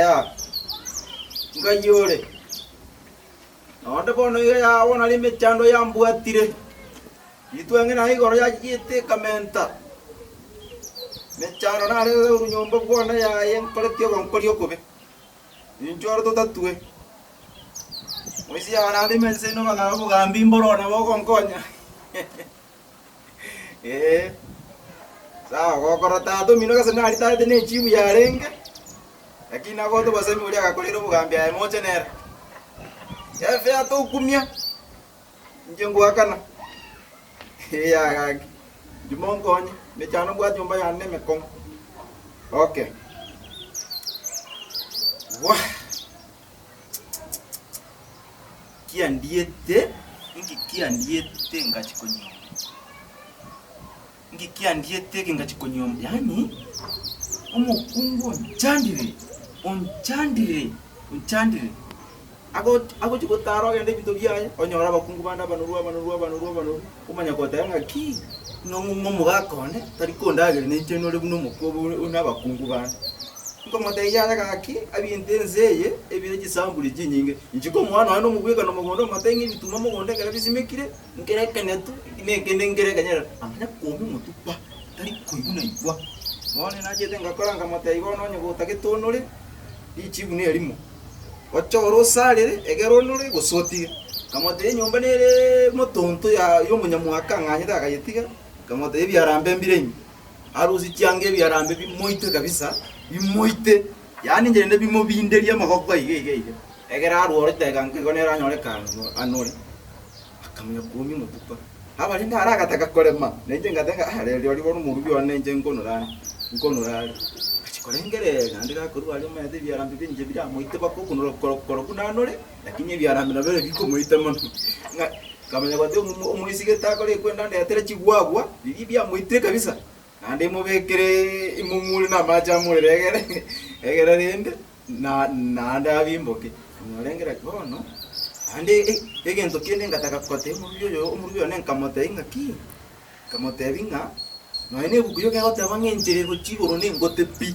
Yaya, nkai ore? Nonde bono iga yaya bono aria emechando yambwatire. Ritweng'e naye igoro yachiete ekamenta. Mechando narete korwa nyomba bwane yaye nkoretie ogonkoria okobe. Inchuo oro totatue. Moisia yao naende ime inse ino bagamba obogambi mboro nabo ogonkonya. Ee. Sawa gokora tata omino gose naritaete ne echibu yarenge, lakini nagote obosemi boria agakorera obogambi aye moche nere. Efe atokumia, inche ngoakana. Eeh gaki, inchuo monkonye, emechando mbwate nyomba yane nemekong'u. Okay. Wah! Kiandiete, inki kiandiete ngachi konyuoma? Inki kiandiete eke ngachi konyuoma? Yaani, omokungu onchandire, onchandire, onchandire. Ago agochi gotara ogende ebinto biaye, onyore abakungu bande abanoru abanoru abanoru abanoru, omanya goteba ng'aki, ng'a ng'a omogaka one tari kondageria na inche nore buna omokuobo buna abakungu bande. Nkomotebia yaya gaki, ebinto ense eye ebire chisamburi chinyinge, inche komoa nonya nomogwekano mogondo omotebie ng'a ebituma mogondo ekero bisimekire, nkere ekenetu, na ekende nkere ekenyerere, amanye koumia omotwe pa, tari koigwa na igwa. Bono nachete ngakora nkamotebia bono onye gotagete onore, richibu nerimo. Ochore osarere, egere onore, gose otige. Nkamotebia enyomba nere motonto ya y'omonyamwaka ang'anyete akayetiga, nkamotebia ebiarambe mbire ime, arusie chianga ebiarambe bimoite kabisa, bimoite, yaani inche rende bimobinderie amagoko iga iga iga, egere arwe ore chidakika nke igo nere anyore kang'u anore. Akamanya koumia omotwe pa. Abarende are agataka korema, na inche ngateba ng'a ah rirorio bono omorubi one inche nkonora are, nkonora are. Ngachia korengereria naende gakorwa aria omanyete ebiarambe bia inche biramoite mpaka okonora koro korokwo nanore, lakini ebiarambe nabio biria bikomoita mono. Ng'a nkamanya goteba omo omoiseke takora ekwenda andetere chigwagwa, riria biamoitire kabisa, naende imobekere imong'ure na amache amorere egere egere rende. Na naende abimboke, nyorengera ki bono? Naende e- egento kende ngataka gotebia omorubi oyo omorubi one nkamotebia ng'aki, nkamotebia ng'a nonya na ebuku yoka egoteba ng'a enchera egochia igoro nengote pi,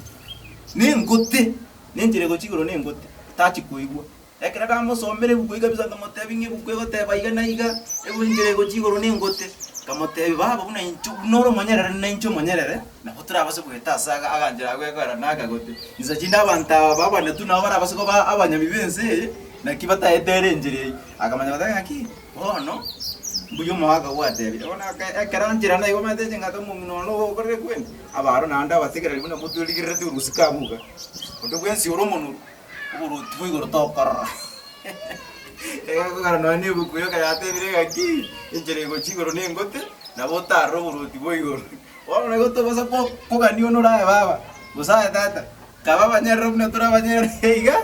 nengote, na enchera egochia igoro nengote, tachi koigwa. Ekero namosomera ebuku eyio kabisa nkamotebia ng'a ebuku egoteba iga na iga, ebu enchera egochia igoro nengote. Nkamotebia baba buna inche buna ore omonyerere na inche omonyerere, nabo torabase goeta ase aga aganchera agwo ekorera nakagote. Insa chinde abanto aba abanetwe nabo barabase koba abanyami b'ense eye, naki bataetere enchera eyio. Akamanya goteba ng'aki, bono mbuya omogaka gwatebire. Bono ake ekero anchera naigwa omanyete inche ng'ata omong'ina one ogokorera ekwende, abaro naende abategereri buna motwerigerereti orosiko abwo iga. Onde bwensi ore omonoru. Oboruoti bwa igoro tokorora. Egekogera nonya na ebuku yoka yatebire ng'a ki, enchera egochia igoro nengote, nabo otarore oboruoti bwa igoro. Bono nigo tobasa ko- kogania onore aye baba, gose aye tata, kaba abanyerere buna tore abanyerere iga,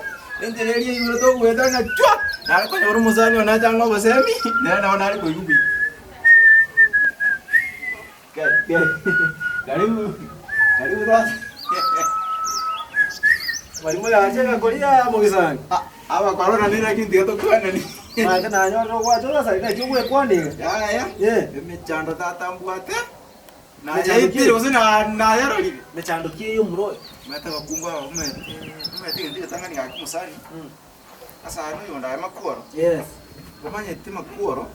enchera eria ya igoro togoeta ng'a chwa, nare konyora omosani one ache ang'e obosemi, nere nabo nare koigwa buya. Karibu, karibu sasa. Mwalimu yache gakoria mogisani. Ah, abakorona nere lakini tiga tokwanani. Naende nanyorire ogwacha ogasari naki ogwekwana iga. Yaya, Eh. emechando tata mbwate. Mechando Nayaitire ki? gose na- nayarorire. Mechando ki eye omura oyo? Omanyete abakungu aba omanyete omanyete egento egetang'ani gaki mosani. Ase aya noyonde aye makworo. Yes. Omanyete makworo.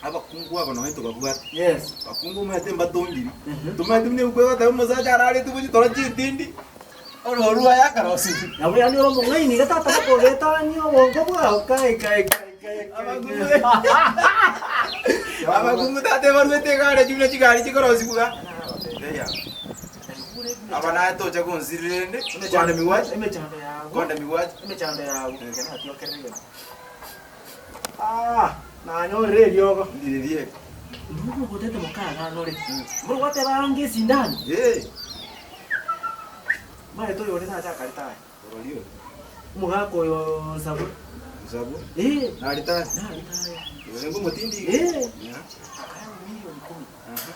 Abakungu aba nonye tobabwate. Yes. Abakungu omanyete mbatongiri. Tomanyete buna ebuku egoteba omosacha ararete gochia tora chintindi, ororu aye akarosirie. Nabo yaani ore omong'aini iga tata bakogetania obongo bwao kai kai kai kai kai. Abakungu abakungu tata ebaruete egari buna chigari chikorosiwa iga. Aba naye tocha gonsirira rende, konde migwache, Emechando yago. konde migwache. Emechando yago. Ekero natiokerire. Ah, nanyorire eriogo. Ndire rieka. Ndiri ogotete mokagana ore. Mboro gwateba ange esindano. Eh, Maete oyo ore nacha akareta aya. orori oyo. Omogaka oyo Nsabwa. Nsabwa. Eh, Narete aya. nareta aya. Orenge omotindi iga. Eh. Yeah. Akaya milioni kumi. Aha.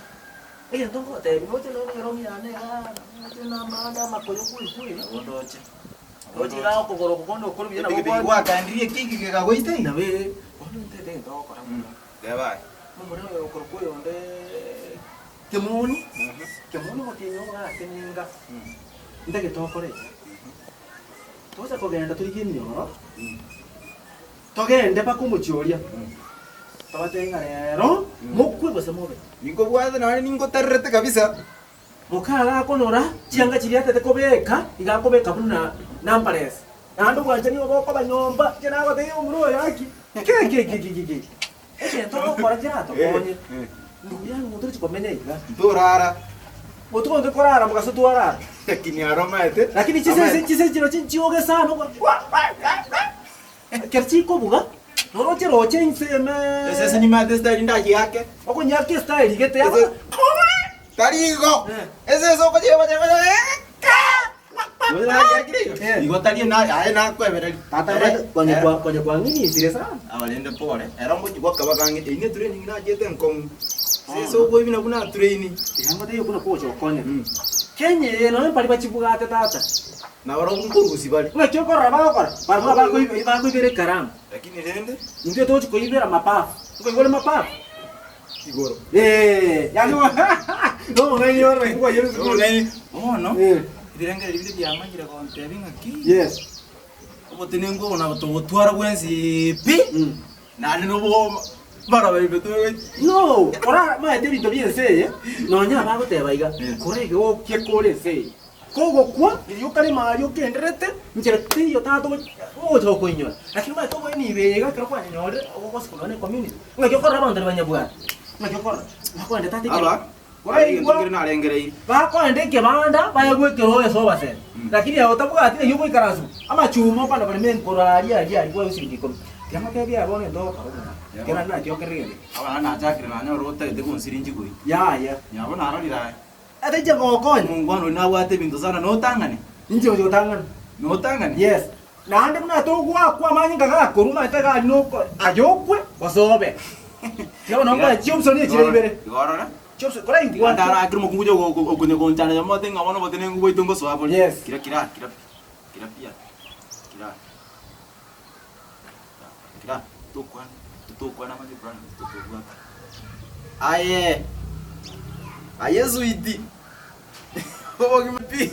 Egento ngogotebia noche nonye eromi yane igaa, noche na amande amakoyo kweri kweri. Nabo ndoche. Roche igaa okogoro oko konde okore buya nabo Epikipiki okwa- gwakandirie ekeki kekagoita iga. Nabo ere, bono ntete egento ogokora mono. Teba aye. Momura oyo okorokwa oyonde Kemoni, Kemoni omotienyi ogo gatenenga, ntagete okore eke. Togocha kogenda torigie emioro, togende mpaka omochie oria, tobatebie ng'a rero mokwe gose mobe. Ninkobwate naende ningotererete kabisa. Moka agakonora chianga chiria atete kobeka, iga akobeka buna nambaresi. Naende obwanchani obo bokoba nyomba, inche nagotebia omura oyo gaki, kekekekekeke, egento ogokora keratokonye, ndugu yangu torochi komenya iga. Ntorara. Botuko ntokorara mogaso twarara. Lakini aro omanyete. Lakini chisese chisese chirochio nchioge sana ogo ekero chikobuga noroche roche inse ime. Esese nimanyete estyle ndachiake. Okonyiaka estyle gete Ese- Tari igo. Esese okochieba Igo tari aye nakwebereria. Tata konye konye kwang'inisire sana. Aba rende pore, ero ngochia gwakaba kang'e, eyio ne training nachiete enkong'u. Sese okoibina buna atraini. Tiga ngotebie buna kogocha gokonya. Kenya eye nonya mbari bachibwate tata. Nabarobwo nkorusia bare. Naki okorora bagokora, barabwo abakoiba bakoibera ekaramu. Lakini rende. Intwe togochia koibera mapafu. Nkoigwa ore mapafu? Igoro. Eeh, yaani nomong'aini ore naki kwayerire esukuru. Omong'aini, bono, Eh. ebirengererio binde biamanyire gontebia ng'aki, Yes. obotenenku obo nabo togotwara bwensi pi, naende nobo barabwo ibe togochi. No, ora maete ebinto bia ense eye, nonya abagoteba iga, Eh. kora egeokia kore ense eye. Kogokwa, riria okarema aria okendererete, inchera teiyo tata ogocha gokoinyora. Lakini omanyete oboeni ibe eye iga ekero kwanyenyorire, ogogosa korwa ne community. Ng'aki okorora abanto baria banyabwate, ng'aki okorora, bakoenda tata ekero Aba, egento kere narengereiri. Bakoenda ekebanda baegwe ekerogo ase obasemi. Lakini aye otabwati naki ogoikaransa amachuma okwana korema enkoro aria aria aria kwaegwa chiringi ikomi. Tiga ngotebie aye bono egento ogokora omwana, ekero naende naki okerire egento eke. Aba naende nachakire nanyora otagete gonsirinchi goika. Yaya. Nyabo narorire aye. Ata inche ngogokonya. Omongwana oria nabwate ebinto sana notang'ane. Inche gocha gotang'ana. Notang'ane? Yes. Naende buna togoakwa amanyinga gakorwa omanyete gari noko aye okwe gose obe. Tiga bono nkoe chioption echire ibere. Igo orore. Chioption koraigwa. Ndarakire omokungu oyo okonya gonchana nyamote ng'a bono obotenenku bwaito ngosoa bore. Yes. Kira kira kira kira pi kira kira tokwana tokwana amanye plan totobwata. Aye aye sweet obogima pi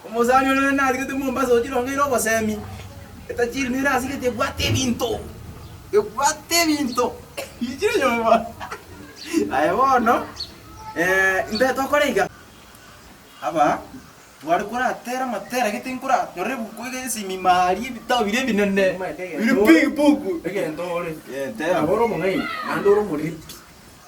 omosani one natigete Mombasa ochire ong'eire obosemi etachiri nere asigete ebwate ebinto ebwate ebinto ichire nyomba aye bono intwe tokore iga aba. Tware koratera amatera gete nkoranyorera ebuku iga esimi maria ebitabo biria ebinene biri big book. Egento ore. Eh, tera. Nabo ore omong'aini, naende ore omoriri pi.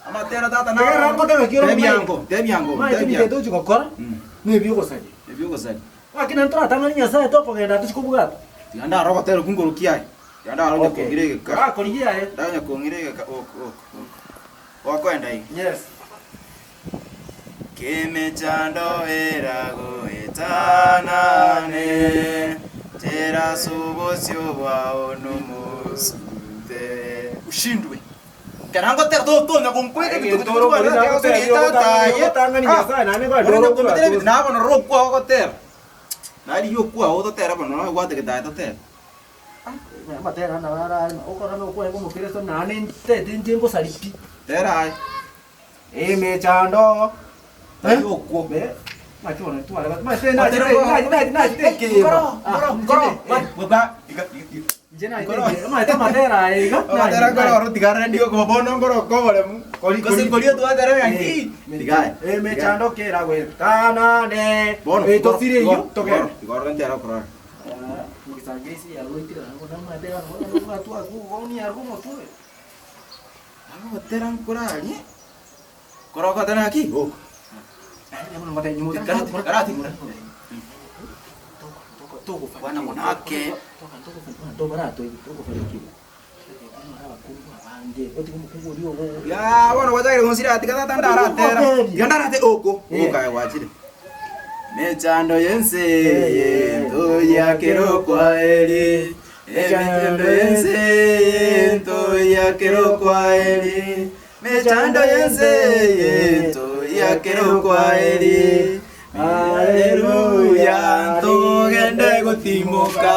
Amatera tata Ekero ngoteba ki ore Tebia omong'aini? ango, tebia ango, Omanyete tebia. ebinto ebi tochi gokora, Mm. nebia ogosaria. Ebiogosaria. Gaki naende toratang'ani Nyasaye tokogenda tochi kobwata. Tiga ndare ogotera okwo nkorokia aye. Tiga ndare onye kong'ira egeka. Orakorigia aye. Ndare onye kong'ira egeka ok ok ok. Gokoenda iga. Yes. Kemechando eragoetanane, tera ase obosio bwao nomosunte. Ushindwe. Ekero ngotera totonya gonkweka ebinto Egento ore okori nagotebia ogotang'ani Nyasaye naende Orende kombetera ebinto naye bono rora okwao ogotera. Naye rigia okwao ototere bono nonya obwate getae totere. Amatera ande nabo arare, okorora nokwaye kwa omokristo naende ntete inche ngosari pi. Tera aye. Emechando Tari okwo. Amatera nkororo tiga ready okoba bono nkoro okoboremu. Gose nkoria twatera ng'aki. Tiga aye. Emechando kera gwetanane Bono etosire eyio togende. Igo ororo ntera okorora. Agotera nkorarie. Korokotera ng'aki? Oko. Karati, karati. Bwana monake. Yaa bono gwachakire gonsira tiga tata ndaratera. Tiga ndarate oko. Oko aye gwachire. Mechando yense ntoyakera okwaeri. Emechando yense ntoyakera okwaeri. Mechando y'ense eye ntoyakere okwaeri, Haleluya, ntogende gotimoka.